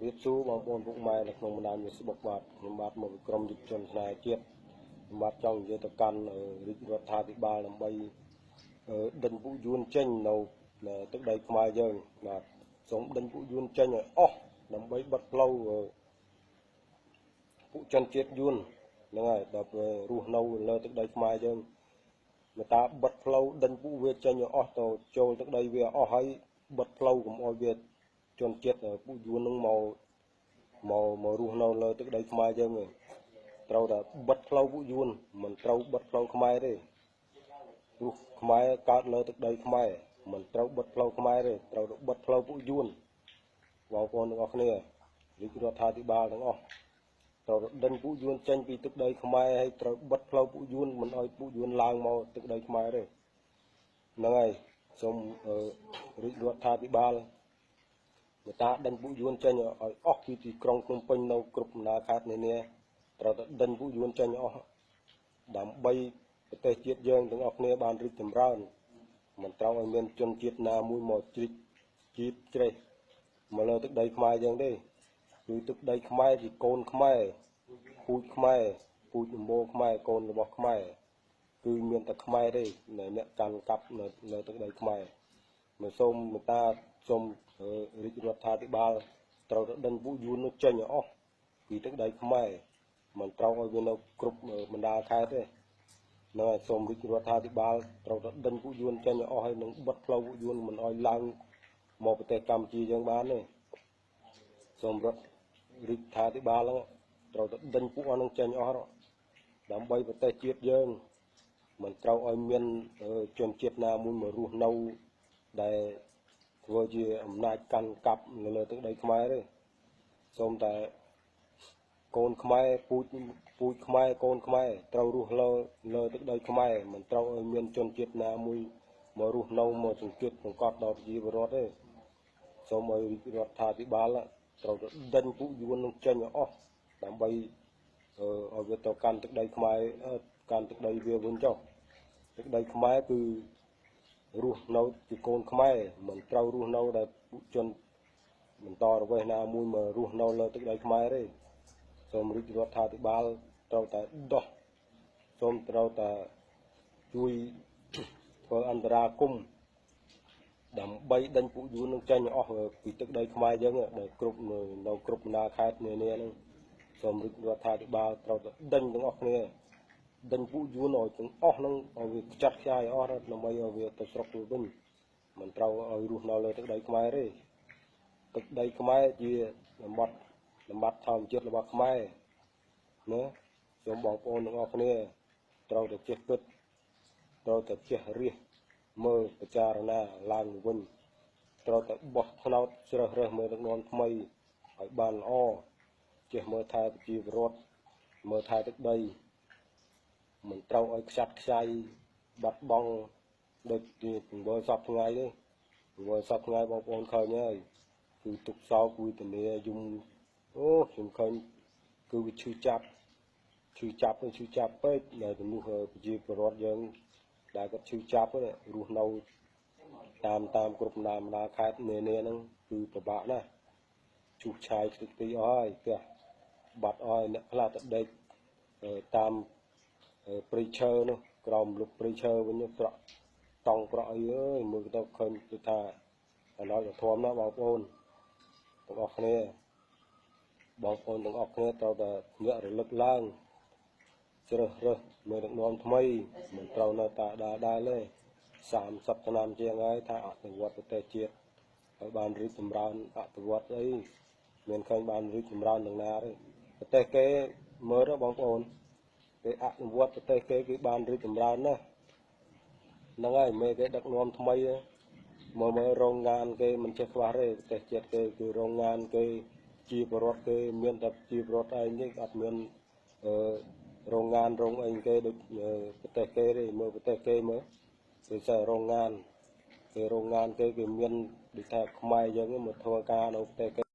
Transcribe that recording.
រាបសួរបងប្អូនពុកម៉ែនៅក្នុងបណ្ដាញ Facebook បាទខ្ញុំបាទមកពីក្រុមយុវជនស្នេហ៍ជាតិខ្ញុំបាទចង់និយាយទៅកាន់រាជរដ្ឋាភិបាលដើម្បីដេញពួកយួនចេញនៅទឹកដីខ្មែរយើងបាទសូមដេញពួកយួនចេញឲ្យអស់ដើម្បីបិទផ្លូវពួកជនជាតិយួនហ្នឹងហើយដល់រស់នៅលើទឹកដីខ្មែរយើងមេតាបិទផ្លូវដេញពួកវាចេញឲ្យអស់ទៅចូលទឹកដីវាអស់ហើយបិទផ្លូវកុំឲ្យវាជនជាតិពួកយួននឹងមកមកមករស់នៅលើទឹកដីខ្មែរយើងទេត្រូវតែបិទផ្លូវពួកយួនមិនត្រូវបិទផ្លូវខ្មែរទេព្រោះខ្មែរកើតលើទឹកដីខ្មែរមិនត្រូវបិទផ្លូវខ្មែរទេត្រូវតែបិទផ្លូវពួកយួនបងប្អូនទាំងអស់គ្នារាជរដ្ឋាភិបាលទាំងអស់ត្រូវដេញពួកយួនចេញពីទឹកដីខ្មែរហើយត្រូវបិទផ្លូវពួកយួនមិនឲ្យពួកយួនឡើងមកទឹកដីខ្មែរទេហ្នឹងហើយសូមរាជរដ្ឋាភិបាលមេតាដេញពួកយួនចេញឲ្យអស់ពីទីក្រុងភ្នំពេញនៅគ្រប់បណ្ដាខេត្តនានាត្រូវតែដេញពួកយួនចេញអស់ដើម្បីប្រទេសជាតិយើងទាំងអស់គ្នាបានរីកចម្រើនមិនត្រូវឲ្យមានជនជាតិណាមួយមកជ្រិចជីបជ្រេះមកលើទឹកដីខ្មែរយើងទេគឺទឹកដីខ្មែរជាកូនខ្មែរពូជខ្មែរពូជដំបូលខ្មែរកូនរបស់ខ្មែរគឺមានតែខ្មែរទេអ្នកកាន់កាប់នៅលើទឹកដីខ្មែរមកសូមមេត្តាសូមរាជរដ្ឋាភិបាលត្រូវតែដេញពួកយួននោះចេញឲ្យអស់ពីទឹកដីខ្មែរមិនត្រូវឲ្យវានៅគ្រប់បណ្ដាខេត្តទេហ្នឹងហើយសូមរាជរដ្ឋាភិបាលត្រូវតែដេញពួកយួនចេញឲ្យអស់ហើយនឹងបិទផ្លូវពួកយួនមិនឲ្យឡើងមកប្រទេសកម្ពុជាយើងបានទេសូមរដ្ឋរាជរដ្ឋាភិបាលហ្នឹងត្រូវតែដេញពួកអស់នឹងចេញអស់ដើម្បីប្រទេសជាតិយើងមិនត្រូវឲ្យមានជនជាតិណាមួយមករស់នៅដែលធ្វើជាអំណាចកាន់កាប់នៅលើទឹកដីខ្មែរទេសូមតែកូនខ្មែរពូជខ្មែរកូនខ្មែរត្រូវរស់លើទឹកដីខ្មែរមិនត្រូវឲ្យមានជនជាតិណាមួយមករស់នៅមកសង្កេតសង្កត់ដល់ប្រជាពលរដ្ឋទេសូមឲ្យរដ្ឋាភិបាលត្រូវតែដេញពួកយួននឹងចេញឲ្យអស់ដើម្បីឲ្យវាទៅកាន់ទឹកដីខ្មែរកាន់ទឹកដីវាវិញចុះទឹកដីខ្មែរគឺរស់នៅជាកូនខ្មែរមិនត្រូវរស់នៅដែលពួកជនបន្តរវេសណាមួយមករស់នៅលើទឹកដីខ្មែរទេសូមរាជរដ្ឋាភិបាលត្រូវតែដោះសូមត្រូវតែជួយធ្វើអន្តរាគមន៍ដើម្បីដេញពួកយួននឹងចេញអស់ពីទឹកដីខ្មែរយើងដែលគ្រប់នៅគ្រប់បណ្ដាខេត្តនានាហ្នឹងសូមរាជរដ្ឋាភិបាលត្រូវតែដេញទាំងអស់គ្នាដេញពួកយួនឲ្យទាំងអស់ហ្នឹងឲ្យវាខ្ចាត់ខ្ចាយអស់ដើម្បីឲ្យវាទៅស្រុកវាវិញមិនត្រូវឲ្យរស់នៅលើទឹកដីខ្មែរទេទឹកដីខ្មែរជាតំបត្តិធម្មជាតិរបស់ខ្មែរណាសូមបងប្អូនទាំងអស់គ្នាត្រូវតែចេះគិតត្រូវតែចេះរិះមើលពិចារណាឡើងវិញត្រូវតែបោះឆ្នោតជ្រើសរើសមើលដឹកនាំថ្មីឲ្យបានល្អចេះមើលថែប្រជាពលរដ្ឋមើលថែទឹកដីមិនត្រូវឲ្យខ្ចាត់ខ្ចីបាត់បង់ដូចជាទង្វើសពថ្ងៃទេទង្វើសពថ្ងៃបងប្អូនឃើញហើយគឺទុកសោកវេទនាយំអូខ្ញុំឃើញគឺវាឈឺចាប់ឈឺចាប់ទៅឈឺចាប់ពេកដែលជំនួសប្រជាពលរដ្ឋយើងដែលគាត់ឈឺចាប់រស់នៅតាមគ្រប់បណ្ដាខេត្តនានាហ្នឹងគឺពិបាកណាស់ឈូសឆាយខ្ទេចខ្ទីអស់ហើយផ្ទះបាត់អស់ហើយអ្នកខ្លះទៅដេកតាមព្រៃឈើនោះក្រោមលុបព្រៃឈើវិញប្រក់តង់ប្រក់អីអើយមើលទៅឃើញគឺថាអណោចធំណាស់បងប្អូនទាំងអស់គ្នាបងប្អូនទាំងអស់គ្នាត្រូវតែញាក់រលឹកឡើងជ្រើសរើសមេដឹកនាំថ្មីមិនត្រូវនៅតែដើរទេ30ឆ្នាំជាងហើយថាអនុវត្តប្រទេសជាតិឲ្យបានរីកចម្រើនអនុវត្តអីមានឃើញបានរីកចម្រើនទាំងណាទេប្រទេសគេមើលទៅបងប្អូនគេអនុវត្តប្រទេសគេគឺបានរីកចម្រើនណាស់ហ្នឹងហើយមេគេដឹកនាំថ្មីមើលរោងងានគេមិនចេះខ្វះទេប្រទេសជាតិគេគឺរោងងានគេជាពលរដ្ឋគេមានតែជាពលរដ្ឋឯងទេអត់មានរោងងានរោងអីគេដូចប្រទេសគេទេមើលប្រទេសគេមើលគឺតែរោងងានគេរោងងានគេគេមានដូចថាខ្មែរយើងមកធ្វើការនៅប្រទេសគេ